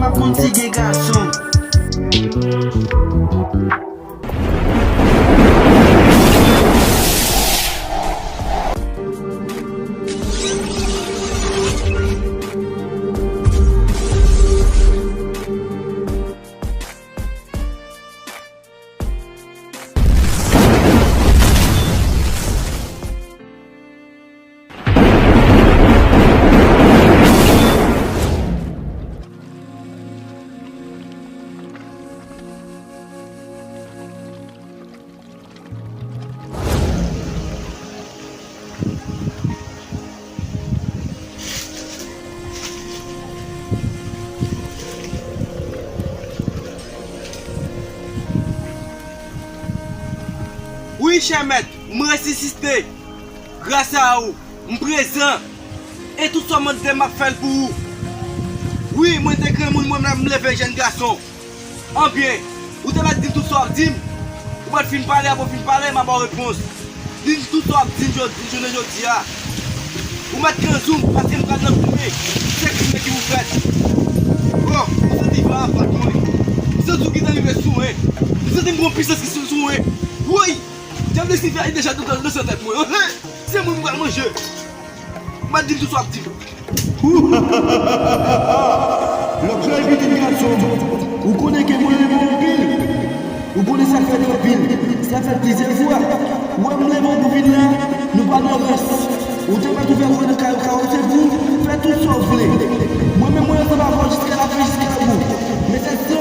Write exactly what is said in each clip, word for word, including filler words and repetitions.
Pa konn si gen gason. Wi, chè mèt, m resisite. Gras a ou, m prezan. E tout sa w mande m, m ap fè l pou ou. Wi, mwen te granmoun, mwen menm, m leve jèn gason. Anbyen, ou te mèt di m tout sa w ap di m. Ou mèt fin pale, apre w fin pale, m a ba w repons. Di m tout sa w ap di m jodi, jounen jodi a. Ou mèt kanzou m, paske m pral nan goumen. Se krim ki pou fèt. Oh, m santi van ap bat mwen. M santi w ki t rive sou mwen. M santi m gen yon pisans ki sou, sou mwen. Woy! Dyab Lisifè deja nan, nan, nan tèt mwen. Se mwen m pral manje. M a di m tout sa w ap di m. Lòt jòy pitit gason, ou konnen ke mwen renmen w anpil. Ou konnen sa fèt anpil. Sa fèt plizyè fwa. Ou wè m leve w pou vin la, nou pa nan rans. Ou te mèt ouvè kò nan kay ou, ka wè se pou w fè tout sa w vle. Mwen menm, mwen ansanm avè w jiska lafen, jiska bout. Men se sa.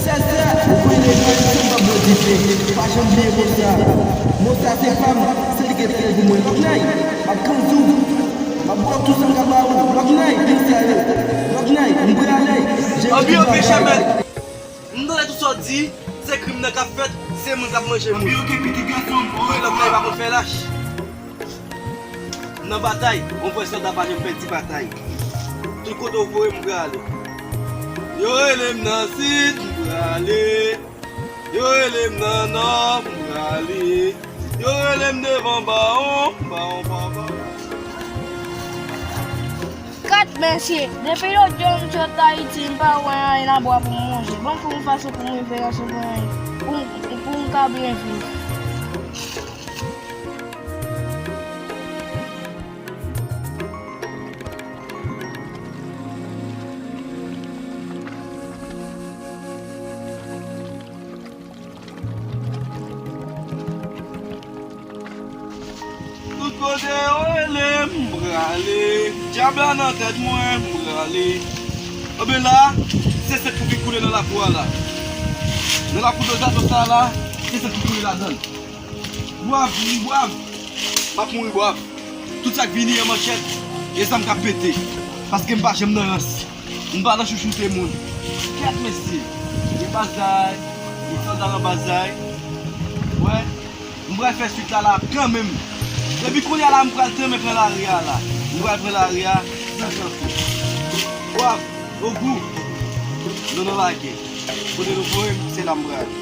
Sè, sè, ou konnen deja, se m k ap bwè dife. Pa janm bliye mo sa. Mo sa se pa m, se li ki te l pou mwen. Lòknay, m ap kanzou. M ap bwè tout sa m ka ba ou. Lòknay, vin sèye. Lòknay, m prale. Anbyen, anbyen, chè mèt. M tande tout sa w di, se krim nan k ap fèt, se moun k ap manje moun. Anbyen, oke, pitit gason m. Wi, Lòknay pa konn fè lach. Nan batay, yon vrè sòlda pa janm pèdi batay. Tout kote w voye m, m prale. Yo rele m nan sid, m prale. Yo rele m nan nò, m prale. Yo rele m devan bawon, bawon, bawon, bawon. Kat mesye, depi lòt jou m sot Ayiti, m pa wè anyen nan bwa pou m manje. Ban m fè yon fason pou m rive ranse pou m, pou m, pou m ka byen viv. Tout kote yo rele m, m prale. Dyab la nan tèt mwen, m prale. Anben la, se san k pou vin koule nan lakou a la. Nan lakou Dozato sa la, se san k pou koule ladan l. Bwav, m bwav. M ap mouri bwav. Tout sa k vini an manchèt, e zam k ap pete. Paske m pa janm nan rans. M pa nan chouchoute moun. Kèt mesye. Gen bazay. Gen sòlda nan bazay. Wè. M pral fè swit la la kanmenm. Depi kounye a la, m pral tanmen pran lari a la. M pral pran lari a san kanpe. Bwav, ogou. Nou nan lagè. Kote nou voye m, se la m prale.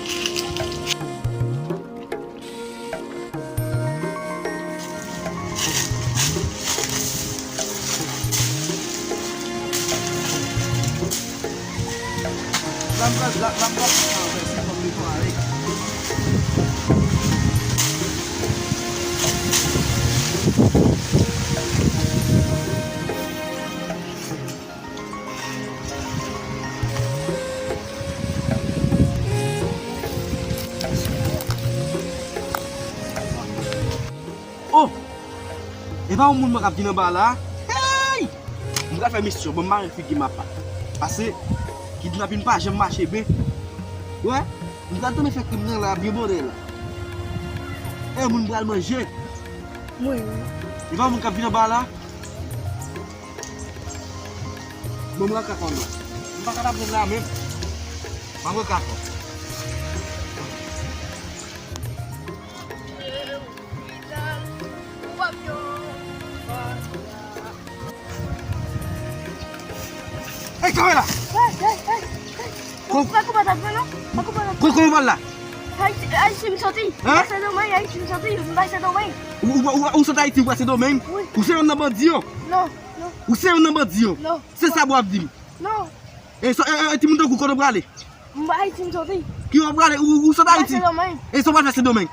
Oh! E pa yon moun mwen k ap vin anba la? Hey! M pral fè misyon, ban m mare figi m apa. Pase, kidnapin pa janm mache byen. Wè, m pral tounen fè krim nan la, byen bonè la. E moun pral manje. Wi, wi. E pa yon moun k ap vin anba la? Bon, m rantre ankò non. M pa ka t ap jwenn la menm. M ap rantre ankò. Ey, kanpe la! Ey, ey, ey, ey. Ko- Pa konbat avè non. Pa konbat avè. Ko- Kote w pral la? Ayiti, Ayiti m soti. Hein? M bay Sendomeng, Ayiti m soti, m bay Sendomeng. Ou, ou, ou, ou sot Ayiti, ou pral Sendomeng? Wi. Ou se youn nan bandi yo? Non, non. Ou se youn nan bandi yo? Non. Se sa w ap di m? Non. E so, e, e, e, timoun tankou, kote w prale? M pa Ayiti, m soti. Ki w prale? Ou, ou sot Ayiti? Sendomeng. E sa w pral fè Sendomeng?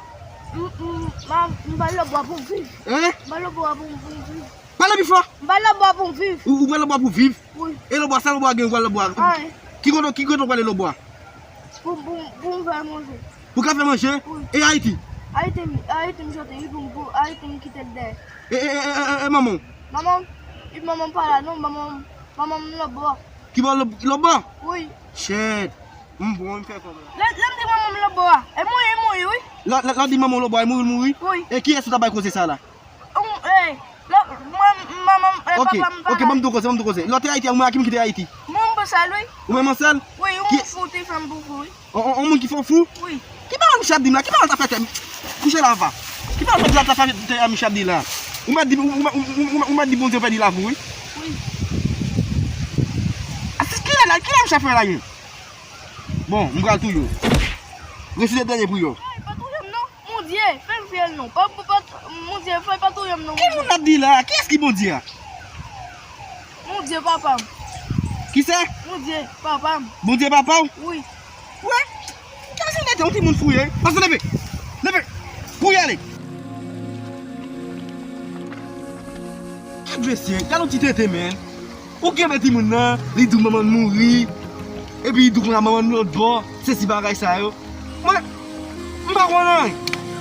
M, m, m, m pral lòtbò pou m viv. Hein? M pral lòtbò pou, pou m viv. Pale pi fò. M pral lòtbò pou m viv. Ou, ou pral lòtbò pou viv? Wi. E lòtbò, sa lòtbò a gen, ou pral lòtbò a? Wi. Ki kote, ki kote w prale lòtbò a? Pou, pou, pou m fè manje. Pou ka fè manje? Wi. E Ayiti? Ayiti, m, Ayiti m soti, wi, pou, pou Ayiti m kite l dèyè. E, e, e, e, e, e manman w? Manman m, e manman m pa la non, manman m, manman m lòtbò. Ki bò lòt, lòtbò? Wi. Shit. M bon, m fè kòb la. Lè, lè m di manman m lòtbò a, e mouri, e mouri, wi. Lè, lè, lè w di manman w lòtbò a, e mouri, l mouri? Wi. E kiyès ou ta bay koze sa la? Ou, e, lè, mwen, manman m, e, papa m pa la. Ok, ok, ban m di w koze, ban m di w koze. Lè w te Ayiti, ou menm ak ki moun ki te Ayiti? Mwen, m pou sèl, wi. Ou menm sèl? Wi, yon fou te fè m pou fou, wi. On, on, on moun ki fè w fou? Wi. Ki bagay misye ap di m la? Ki bagay l ta fè tè m? Kouche la, va. Ki bagay l ta fè tè a misye ap di la? Ou mèt di, ou, ou, ou mèt di Bondye w pèdi lavi w, wi. Wi. A, se kilè la? Kilè misye ap fè la, wi? Bon, m pral touye w. Resite dènye priyè w. Ay, pa touye m non. Bondye, fè m fiyèl non. Pa, pa, pa, Bondye, fè pa touye m non. Ki moun ap di la? Kiyès ki Bondye a? Bondye papa m. Kisa? Bondye papa m. Bondye papa w? Wi. Wè? Kase nèt yon timoun fouye. Pase leve. Leve. Pou y ale. Gad mesye, gad yon ti tenten, men. Ou kenbe timoun nan, li di w manman l mouri, epi li di w konsa manman l lòtbò, se ti bagay sa yo. Mwen, m pa konn anyen.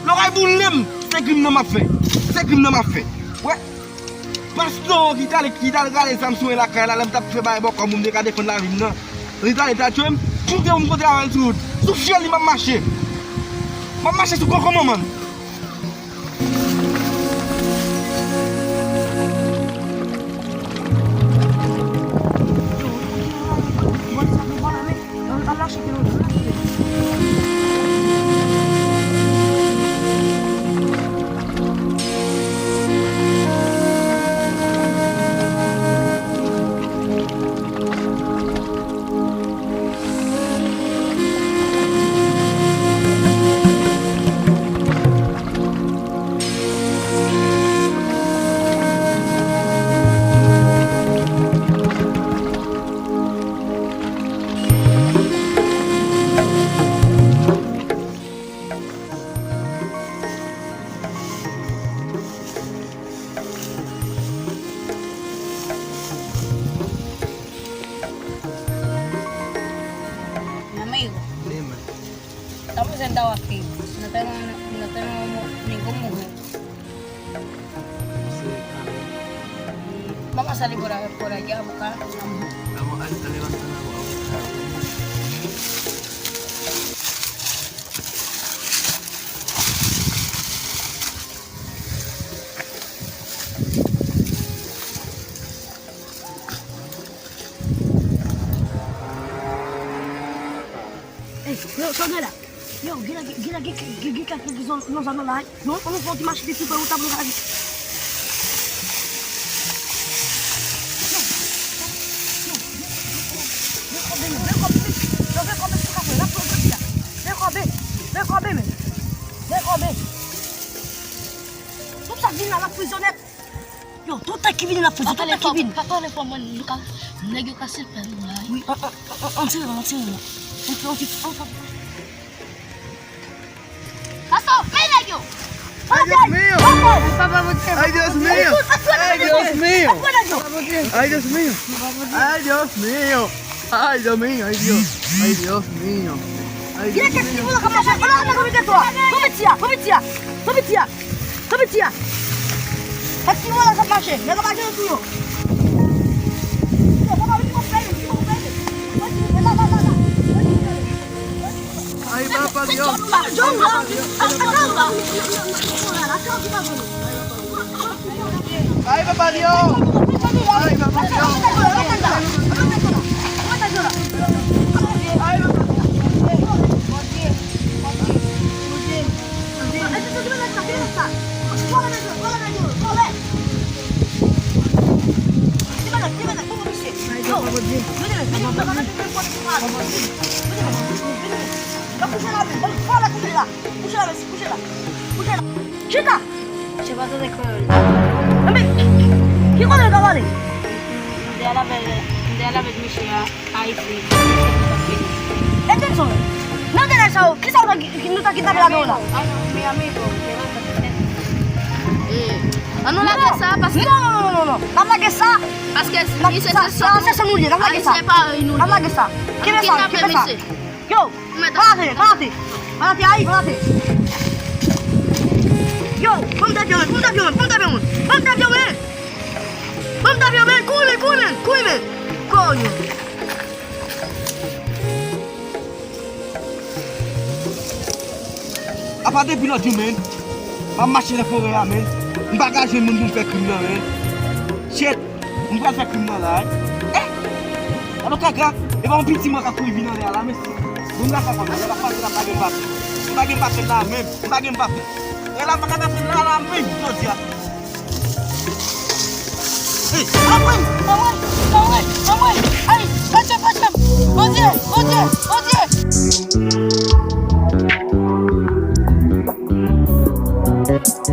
Lòray boule m, se krim nan m ap fè. Se krim nan m ap fè. Wè. Pastè ki t ale, ki t al rale zam sou mwen lakay la, lè m t ap fè bagay bòkò moun, m te ka defann lavi m nan. Li t ale, li t al tchwe m. Koute m kote avè l sou wout. Sou fyèl li m ap mache. M ap mache sou kòkò manman l. Amigo. Dime. Estamos sentados aquí. No tenemos, no tenemos ningún mujer. Vamos a salir por ahí, por allá a buscar una mujer. Vamos a, a levantarnos a buscar una mujer. Ey, yo, sa w gen la? Yo, gen la, gen la, gen, gen, gen kèk ki zon, nan zòn nan la, ey. Yo, ann fè yon ti mache depi pou nou tablo la. Yo, yo, yo, koube, yo, koube, yo, koube, koube, koube, koube, koube, men. Yo, koube. Tout sa k vin la, l ap prizonè. Yo, tout nèg ki vini nan prizon, tout nèg ki vini. Pa pale fò, mwen, nou ka, nèg yo ka sipè nou la, wi. Wi, an, an, an, an, tire, an, tire, an. An, an, an, an. Pastè, men nèg yo. Ay, Dios mío. Papa, Bondye. Ay, Dios mío. Ay, Dios mío. Ay, Dios mío. Ay, Dios mío. Ay, Dios mío, ay, Dios. Ay, Dios mío. Ay, Dios mío. Pran piti a, pran piti a, pran piti a. Pran piti a. Èske mwen la k ap mache? Nèg ap mache sou yo. Yo, papa, vin pou fè li, vin pou fè li. Ay, papa Dios. Ay, papa Dios. Ay, papa Dios. Ay, papa Dios. Ay, papa Dios. Chita! Enben, ki kote l ka pale? M te al avè l, m te Al avèk mesye a Ayiti. Etenson, nan de nèg sa yo, kisa nou ta, nou ta kidnape ladan yo la? An nou lage sa, paske... Non, non, non, non, non. N ap lage sa. Paske misye se sa, se chanm nou li ye. N ap lage sa. Ayisyen parèy nou. N ap lage sa. Kenbe sa, kenbe sa. Yo, pa rate, pa rate. Pa rate, ay, pa rate. Yo, ban m tèt yo, men, ban m tèt yo, men, ban m tèt yo, men. Ban m tèt yo, men. Ban m tèt yo, men. Kouri, men, kouri, men, kouri, men. Kouri, men. Apa depi lòt jou, men, m ap mache nan forè a, men, m pa ka jwenn moun pou m fè krim nan, men. Shit, m pral fè krim nan la, wi. Eh! Alo, kaka, e pa yon piti mwen k ap kouri vin anlè a la, men. Moun la ka konn, l ap pase, l ap pa gen papye. M pa gen papye la, menm. M pa gen papye. E la, m pa ka fè krim nan la, menm, jodi a. Anmwey! Anmwey! Anmwey! Anmwey! Ay! Pase, pase! Bondye! Bondye! Bondye!